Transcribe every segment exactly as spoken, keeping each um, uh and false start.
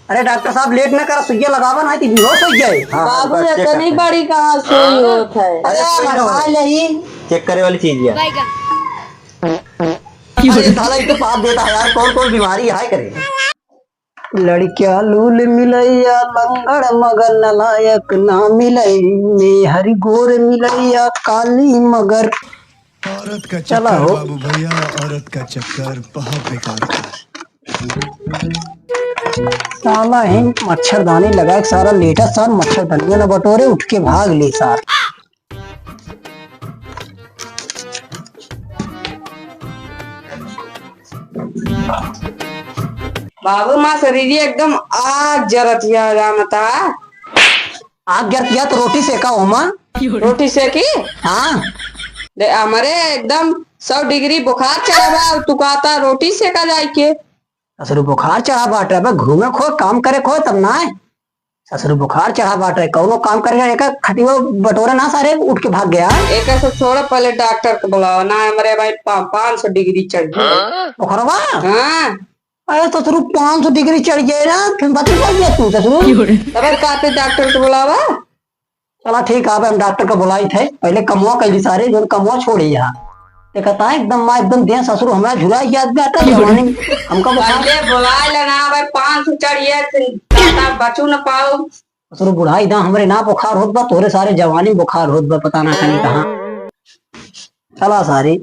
अरे डॉक्टर साहब, लेट न करा, सुइया लगावा, नाहीं तो बेहोश होइ जाए। हाँ, हाँ, बाबू, बस चेक इतनी करते हैं। बड़ी कहाँ सुई होत है? अरे, अरे, सुई ना हो। खा ले ही। चेक करे वाली चीज है। अरे साला, ये तो पाप देता है यार, कौन कौन बीमारी है करे। लड़किया लूल मिलैया, लंगड़ मगर नलायक ना मिलै, मेहर गोर मिलैया, काली मगर। औरत का चला चक्कर हो। बाबू भैया, औरत का चक्कर बहुत बेकार होता है। साला ही मच्छरदानी लगा के सारा लेटा, सार मच्छरदानियां न बटोरे, उठ के भाग ले सार। बाबू, माँ शरीर एकदम आग जरतिया जानता। आग जरतिया तो रोटी सेका ओमा। रोटी सेकी? हाँ। दे, हमरे एकदम सौ डिग्री बुखार चढ़ा बा, तू कहता रोटी सेका जाए के। असरु बुखार चढ़ा बाटे, अबे घूमे खो, काम करे खो, तब ना है। ससुर बुखार चढ़ा बाटे, कौनो काम करेगा, एका खटियो बटोरे ना सारे, उठ के भाग गया। एका से थोड़ा पहले डॉक्टर को बुलावा ना, हमरे भाई पा-, पाँच सौ डिग्री चढ़ गया। बुखारवा? हाँ। अरे ससुर, पाँच सौ डिग्री चढ़ गया ना, फिर बच गया तू ससुर। तब कहते डॉक्टर को बुलावा। चला ठीक है, अब हम डॉक्टर का बुलाई थे, पहले कमवा कैली सारे, जो कमवा छोड़े यहाँ। देखता है एकदम माँ, एकदम देह ससुर हमारा झुला गया, अभी आता जवानी में हमका बुखार। पहले बुला लेना भाई, पाँच सौ चढ़िए, फिर ज्यादा बचू न पाओ। ससुर बुढ़ाई दा हमरे ना बुखार होत बा, तोहरे सारे जवानी में बुखार होत बा, पता ना कहीं कहाँ। चला सारे।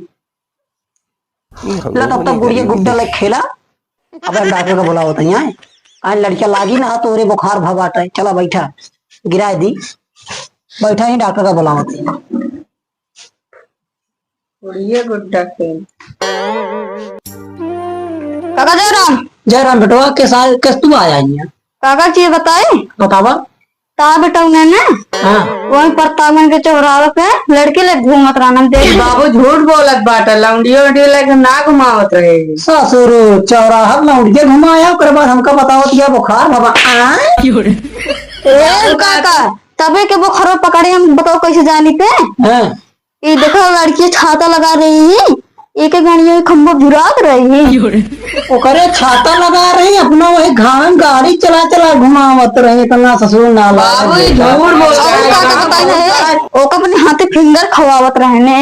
ला तब तक गुड़िया गुड्डा लग खेला। अब हम डॉक्टर का बुलावत हई, आए। आज लड़किया लागी ना, तोहरे बुखार भा बाटे। चला बैठा, गिराए दी। बैठा ही, डॉक्टर का बुलावत हई। गुड़िया गुड्डा खेल। काका जयराम। जयराम बेटवा, के साल, किस तू आया हियाँ? काका जी बताए? बतावा। का बेटा उन्हें ना? हाँ। वही प्रतापगंज के चौराहा पे लड़की ले घूमत रहन, हम देख। बाबू झूठ बोलत बाटे, लौंडियो वंडियो लेके ना घुमावत रहे। ससुर, चौराहा लौंडिया घुमाया, ओकर बाद हमका बतावत या बुखार भवा। आय? ए काका, तबे के बुखारो पकड़े, हम बताओ कैसे जानी ते? हाँ। ई देखो, लड़की छाता लगा रही है, एक एक घड़िया खंभा भिरात रही है। ओकरे छाता लगा रही, अपना वही घाम गाड़ी चला चला घुमावत रही, इतना ससुर नालायक बाबू, ई बेटा। झूठ बोल रहा है। और का, का बताई है? ओका अपने हाथे फिंगर खवावत रहे ने।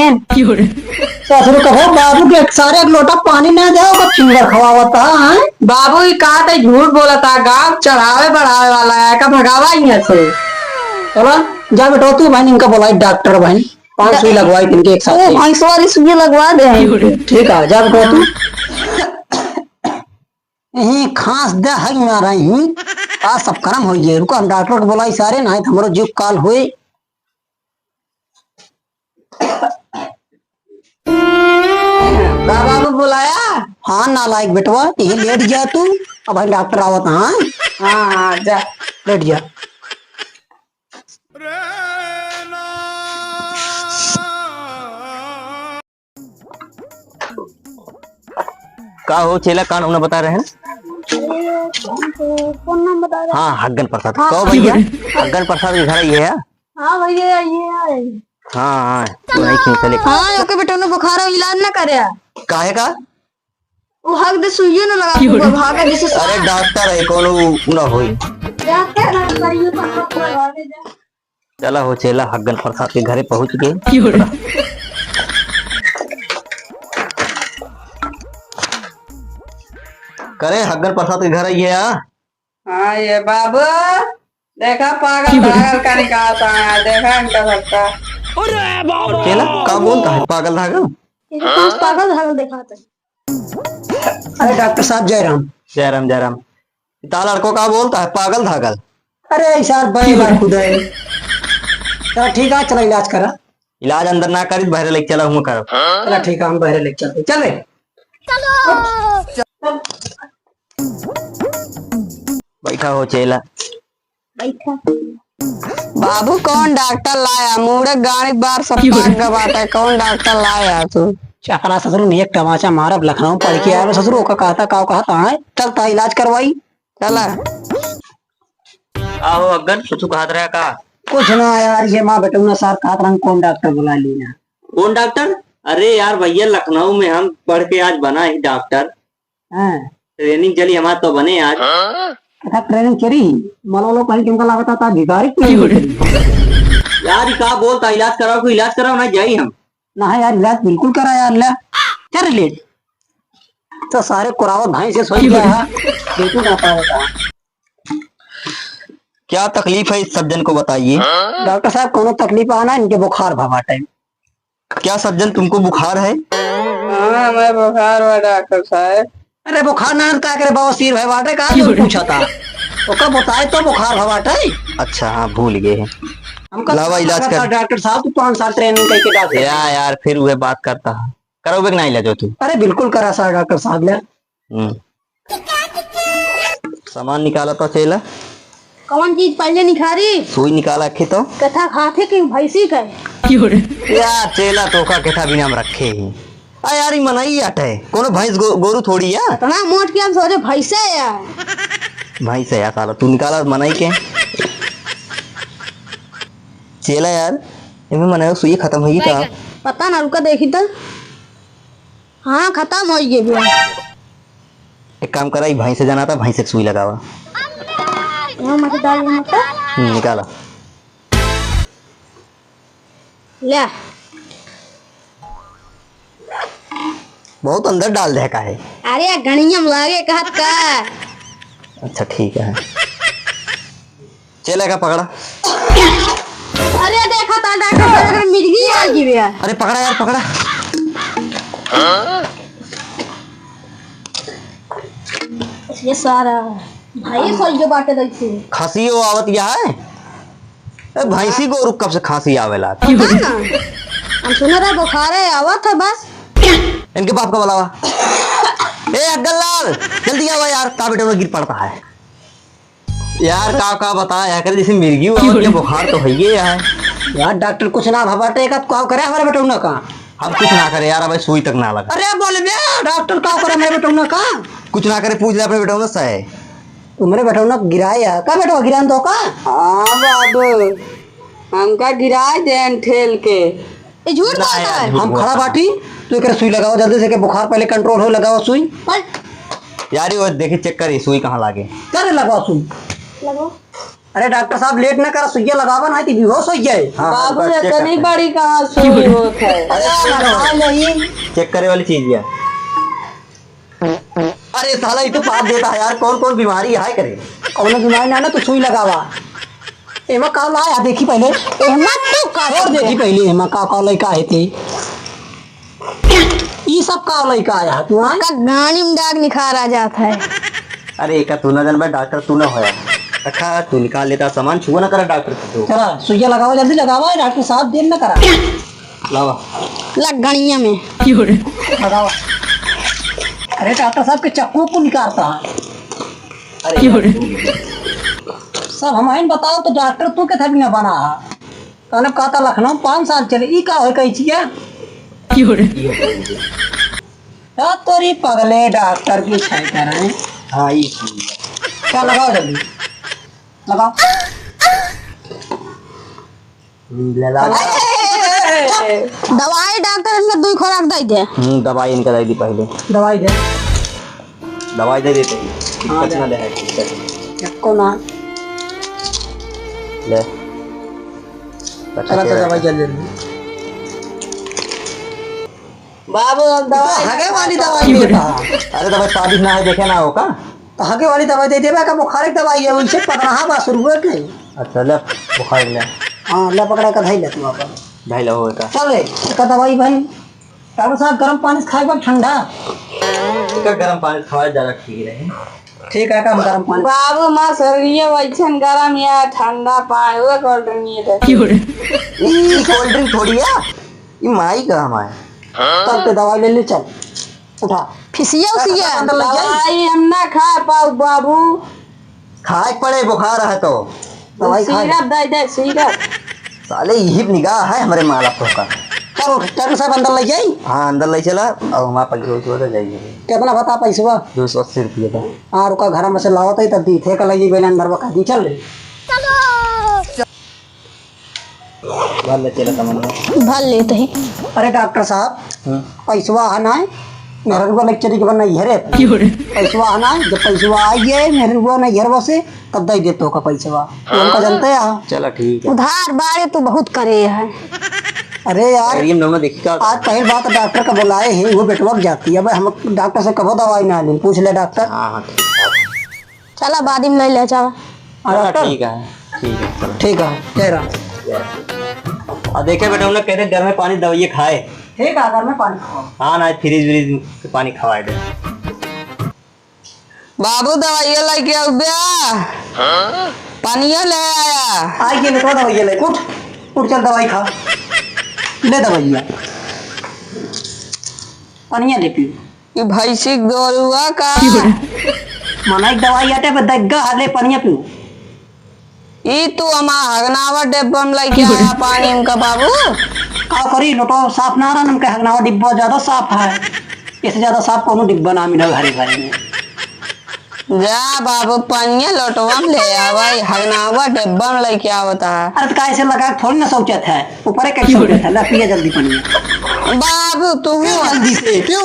ससुर कहो, बाबू के एक सारे एक लोटा पानी ना दे, ओका फिंगर खवावत है, हैं? बाबू, ई का ते झूठ बोलत है, गाँव चढ़ावे बढ़ावे वाला है, का भगावा यहाँ से। चला, जा बेटा, तू बहन इनका बुलाई, डॉक्टर बहन। पाँच सुई लगवाई इनके एक साथ ओ, में। भैंसवा वाली सुई लगवा दे हैं। ठीक है, जा बेटा तू। यही खांस दे है ना रही हूँ। आज सब कर्म हो गए। रुको, हम डॉक्टर को बुलाई सारे, ना तो हमरो जीव काल होए। का बाबू बुलाया? हाँ, नालायक बेटवा, यही लेट गया तू। अब भाई डॉक्टर आवत, हाँ? हाँ, हाँ, जा। लेट गया। का हो चेला, का नाम बता रहे हैं? कौन नाम बता रहे हैं? हाँ, हग्गन प्रसाद। हाँ। कहो भैया, हग्गन प्रसाद के घर आई है? हाँ भैया, ये है। हाँ, हाँ, तू नहीं खींच ले। हाँ, ओके बेटा, उन्हें बुखार है, इलाज ना करे। काहे का? वो हक दे सुइयो न लगा, क्यों रे? भागा जैसे अरे डॉक्टर है, कोनो उ ना होई। डॉक्टर ना करियो तो हाथ लगा दे जा। चला हो चेला, हग्गन प्रसाद के घरे पहुँच गए। क्यों रे? करे हग्गन प्रसाद के घर आई है या? हाँ ये बाबू, देखा पागल क्यों रे? धागल का निकालता है, देखा इनका सबका। चेला, का बोलता है पागल धागल? इनके पास पागल धागल दिखाता है। अरे डॉक्टर साहब, जय राम। जय राम, जय राम। इतना लड़को का बोलता है पागल धागल? अरे ऐसा बैल है खुद है। चला ठीक है, चला इलाज करा। इलाज अंदर ना करी, बहरे लेके चला हुआ करो। चला ठीक है, हम बहरे लेके चलते, चल रे। बैठा हो चेला। बैठा। बाबू, कौन डॉक्टर लाया? मूड़े गाड़ी बार सब पाक गवाता है, कौन डॉक्टर लाया तू? चकरा ससुर ने एक तमाचा मारब, लखनऊ पढ़ के आवे ससुर, ओका कहता, का कहता है, चलता इलाज करवाई। चला। का हो अग्गन, कुछ कहत रहा का? कुछ ना यार, ये माँ बेटौना सार कहत रहन, कौन डॉक्टर बुला ली ना। कौन डॉक्टर? अरे यार भैया, लखनऊ में हम पढ़ के आज बना ही डॉक्टर। हाँ। ट्रेनिंग चली हमार तो बने आज। अच्छा, training चली, मला लोग कहीं तुमका लागत था, भिखारी training चली। यार, ई का बोलता, इलाज कराओ, कोई इलाज कराओ ना, जाई हम। ना है यार, इलाज बिल्कुल करा यार, ले। चल लेट। तो सारे कुरावत भैंस से सोई गया है, देखो ना पाएगा। क्या तकलीफ है इस सज्जन को बताइए। डॉक्टर साहब, कोनो तकलीफ आना, इनके बुखार भवा टाइम। क्या सज्जन तुमको बुखार है? हाँ, मैं बुखार हुआ डॉक्टर साहब। अरे बुखार ना का करे, बवासीर भय बाटे का जो पूछा था। ओका बताए तो बुखार भवा बाटे। अच्छा, हाँ, भूल गए हैं। हमका लावा इलाज कर। डॉक्टर साहब, तू पाँच साल training करके डॉक्टर। या यार, फिर वह बात करता है। करोगे कि ना इलाज हो तू? अरे बिल्कुल करा सा डॉक्टर साहब, ले। हम्म। सामान निकाला तो चेला। कौन चीज पहले निखारी? सुई निकाला आखिर तो। कथा खाथे कि भैंसी का है? या चेला तो का कथा बिना हम रखे ही। आ यार, ई मनई आटे, कोनो भैंस गो-, गोरू थोड़ी है। इतना मोट के हम सोचे भैंसे है यार। भैंस है यार साला, तू निकाला मनई के। चेला यार, इमे मनई सुई खत्म होई का? पता ना, रुका देखी तो। हाँ, खत्म हो गए भैया। एक काम करा, ई भैंसे जाना था, भैंसे के सुई लगावा। यहाँ मत डाल, यहाँ मत। हम्म, निकाला। ले। बहुत अंदर डाल दे का है? अरे, गणिया में लागे कहत का। अच्छा, ठीक है। चेला का पकड़ा। अरे देखा था डॉक्टर साहब, अगर मिर्गी आ गई भैया। अरे पकड़ा यार, पकड़ा। ये सारा भाई ये सही जो बाटे देखते हैं। खांसी वो आवत या है? ए, भैंसी को रुक कब से खांसी आवेला? पता ना। हम सुने रहे बुखार है, आवत है बस। इनके बाप का बुलावा। ए अग्गल लाल, जल्दी आवा यार, का बेटे वो गिर पड़ता है। यार, का, का बताए, एकर जैसे मिर्गी हुआ, क्यों रे? बुखार तो है ही है। यार, डॉक्टर कुछ ना भवा बाटे, का, का करे हमारे बेटौना का? हम कुछ ना करे यार, अबे सुई तक ना लगा। अरे बोले बे, डॉक्टर का करे हमारे बेटौना का? कुछ ना करे, पूछ ले अपने बेटौना से। तुम्हारे बेटौना गिराए है, का बेटवा गिरान तो का? हाँ बाबू, हमका गिराए देन ठेल के। ये झूठ ना बोलता यार, है। झूठ हम बोलता खड़ा है। बाटी, तू एकर सुई लगावा जल्दी से, के बुखार पहले control हो, लगावा सुई। पर यार, ये देखी, check करी, सुई कहाँ लागे। करे लगावा सुई। लगाओ। अरे डॉक्टर साहब, लेट ना करा, सुइया लगावा, ना तो बेहोश हो जाए। हाँ, हाँ, बाबू, बस check इतनी करते हैं। बड़ी कहाँ सुई होत है? अरे, लगा नहीं। Check करे वाली चीज है। अरे साला, ये तो पाप देता है यार, कौन कौन बीमारी है करे? कौनो बीमारी ना, ना तो सुई लगावा। एमा का लाया देखी पहले। एमा तू का और देखी पहले, एमा का का लइका है ते। ई सब का लइका आया तू, हाँ? का गानी में डाक निखार आ जात है। अरे एका तू ना जानबे, डॉक्टर तू ना होया। रखा, तू निकाल लेता सामान, छुआ ना करा डॉक्टर को। चला, सुइया लगावा, जल्दी लगावा, डॉक्टर साहब देर ना करा। लावा। लग गणिया में। लगावा। अरे डॉक्टर साहब के चक्कू को निकालता है। अरे क्यों रे? सब हम आइन बताओ तो डॉक्टर तू के था बिना बना है। तने कहता लखनऊ पाँच साल चले, ई का होय कही छिया? क्यों रे? या तोरी पगले डॉक्टर की छै करे। हाँ, ई ठीक है। क्या लगाओ जल्दी? लगाओ। ले ला। दवाई डॉक्टर इनका दुई खोराक दे दे। हम्म, दवाई इनका दे दी पहले। दवाई दे। दवाई दे देते हैं। हाँ, कुछ ना दे। ले है, कुछ ना। एको ना। ले। चला, तो दवाई जल्दी ले। बाबू, हम दवाई तो हगे वाली दवाई देता। अरे, दवाई स्वादिष्ट ना है, देखे ना हो का? तो हगे वाली दवाई दे देबे का, बुखार के दवाई है, उनसे पकड़ा बा शुरू के। अच्छा, ले, बुखार ले। हाँ, ले पकड़ा का, धई ले तू अपन। धई ले, हो का। चल रे, का दवाई भाई? डॉक्टर साहब, गरम पानी से खाए बा ठंडा? का गरम पानी से खाए ज्यादा ठीक रहे। ठीक है, का हम गरम पानी? बाबू, माँ शरीर वैसन गरम या ठंडा पाए, वो cold drink ये दे। ई cold drink थोड़ी है। ई माई का हमारे। तब के दवाई ले ले, चल, उठा। फिसिया उसिया। अंदर ले जाई। दवाई हम ना खा पाऊ बाबू। खाए पड़े, बुखार है तो। दवाई खा। Syrup दे दे, syrup। साले यही निगाह है हमारे माला को का। चल उठ, डॉक्टर साहब अंदर ले जाई। हाँ, अंदर ले चला, और वहाँ पर जो, जो दे जाइए। कितना बता पैसवा? दो सौ अस्सी रुपये का। हाँ, रुका, घर में से लावत है, तब दी थे, कल ये बेले अंदर बका दी, चल रे। भर ले, चला तमन्ना। भर लेते हैं। अरे डॉक्टर साहब, हम्म। पैसवा है ना? मेहररुआ लेके चली के बना नैहरे। पैसवा है ना, जब पैसवा आई है मेहररुआ नैहरवा से, तब दे दे तोका पैसवा। तू हमका जानते हैं। चला ठीक है। उधार बारे तू बहुत करे है। अरे यार, ये नंबर देखी का? आज पहली बात डॉक्टर का बुलाए हैं, वो बेटवा के जाती है। अब हम डॉक्टर से कबो दवाई ना लें, पूछ ले डॉक्टर। हाँ, हाँ, ठीक है। चला, बाद में ले ले जावा। हाँ, चला, डॉक्टर। ठीक है, ठीक है, चला। ठीक है, जय राम। और देखे बेटा, उन्हें कहते गर्म पानी दवाइए खाए। ठीक है, गर्म पानी खाओ। हाँ, ना फ्रिज व्रिज के पानी खवाए दे। बाबू, दवाइए लेके आउ बे। पानियो ले आया। आई के बेटवा, दवाइए ले, उठ, उठ, चल दवाई खा। ले दवाइया, पानिया ले पियो। ई भैंसी गोरुआ का? मना एक दवाई आटे पे दग्गा हाले पानिया पियो। ई तू हमा हगनावा डिब्बा में लेके आया पानी उनका बाबू। का करी, लोटो साफ ना रहा, उनका हगनावा डिब्बा ज्यादा साफ है, इससे ज्यादा साफ कोनो डिब्बा ना मिला घरे घरे में। जा बाबू, पनिया लोटवा में ले आवा, ई हगनावा डिब्बा में लेके आवता है। अरे तो का ऐसे लगा के थोड़ी ना शौचत है, ऊपरे के शौचत है, ला पिया जल्दी पनिया। बाबू तू पियो जल्दी से, पियो।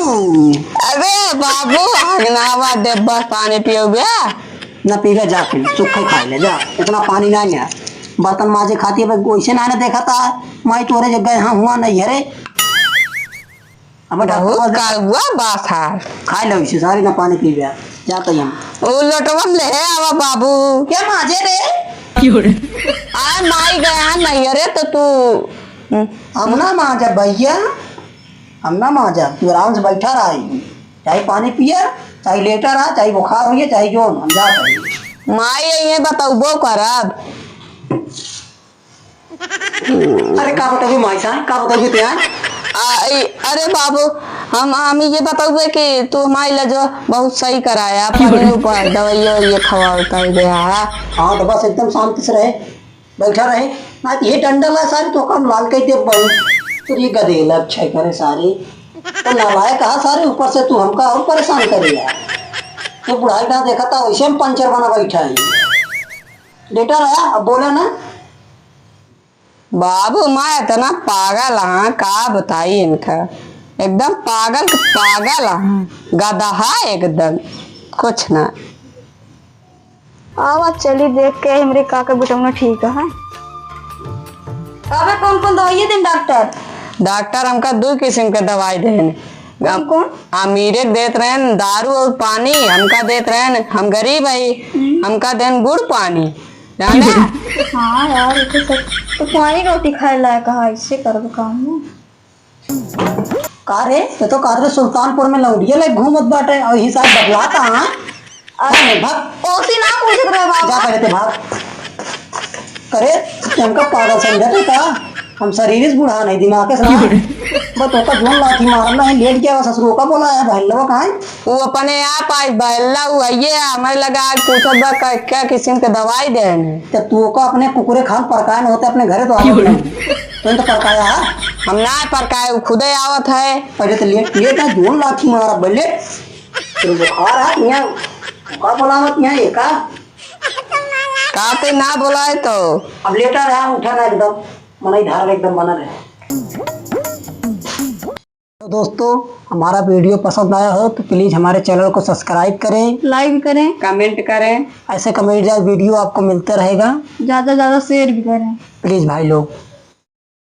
अरे बाबू, हगनावा डिब्बा पानी पियो बे। ना पीबे जा, फिर सूखे खाए ले जा, इतना पानी ना लिया। बर्तन माजे खाती है, वैसे ना, ना देखा था, माई तोरे जगह यहाँ हुआ नहीं है रे। अब बहुत डॉक्टर कड़ुआ बात है। खाए लो इसे, सारी ना पानी पीबे, जा तो हम। ओ लोटवा में ले आवा बाबू। क्या माजे रे? आ माई गया नहीं रे तो तू। हम ना माजा भैया, हम ना माजा, तू आराम से बैठा रहा, चाहे पानी पिया, चाहे लेटा रहा, चाहे बुखार होइए, चाहे जो, हम जा रहे। माई ये बतौबो करब। अरे का बतौबो माई साहब, का बतौबो ते आए? आ, ई, अरे बाबू, हम, हम ये बतौबे कि तू माई ला जो बहुत सही कराया, अपने ऊपर दवाइया ये खवाता है गया। हाँ, तो बस एकदम शांति से रहे। बैठा रहे, ना तो ये डंडा ला सारे तो काम लाल कह दे बहू। तो ये गधेला अच्छा करे सारे। तो नालायक कहा सारे, ऊपर से तू हमका और परेशान करे यार। ये बुढ़ाई ना देखा था, वैसे हम पंचर बना बैठा है। लेटा रहा, अब बोला ना। बाबू, मैं इतना पागल हाँ, का बताई इनका, एकदम पागल के पागल हाँ, गदहा एकदम, कुछ ना। आवा चली देख के हमरे काका बेटौना ठीक है। अबे कौन कौन दवाई देन डॉक्टर? डॉक्टर हमका दो किस्म के दवाई देन। कौन कौन? अमीरे के देत रहन दारू और पानी, हमका देत रहन, हम गरीब हई, हम्म। हमका देन गुड़ पानी, जाने? हाँ यार, ये तो सब तो पानी रोटी खाए लायक है, इससे करब काम ना। का रे, ये तो का रे सुल्तानपुर में लौंडिया लेके घूमत बाटे और हिसाब बदलाता, हाँ? अरे भाग। ओसी ना पूछत रहे बाबा। जा पहले ते भाग। अरे, हमका पागल समझत है का? हम शरीर से बूढ़ा नहीं, दिमाग से ना। बस ओका जोन लाठी मारल नहीं, लेट गया ससुरो का बोला है, बहलवा कहाँ है? वो अपने आप आई, बहला वो आइए, हमारे लगा आज पूछत बा का, क्या किस्म के दवाई देने। तो तू ओका अपने कुकुरे खान परकायन होते अपने घरे तो आवत नहीं। तो तो परकाया है? हम ना परकाए, वो खुदे आवत है। पहले तो लेट, लेट ना, जोन लाठी मारा, बल्ले। तेरे बुखार है, यहाँ का बोलावत यहाँ ये का? का ते ना बोलाए तो? अब लेटा रहा, उठा ना एकदम, मनई धार एकदम बना रहे। तो दोस्तों, हमारा वीडियो पसंद आया हो तो प्लीज हमारे चैनल को सब्सक्राइब करें, लाइक करें, कमेंट करें। ऐसे कमेंट या वीडियो आपको मिलते रहेगा। ज्यादा ज्यादा शेयर भी करें। प्लीज भाई लोग।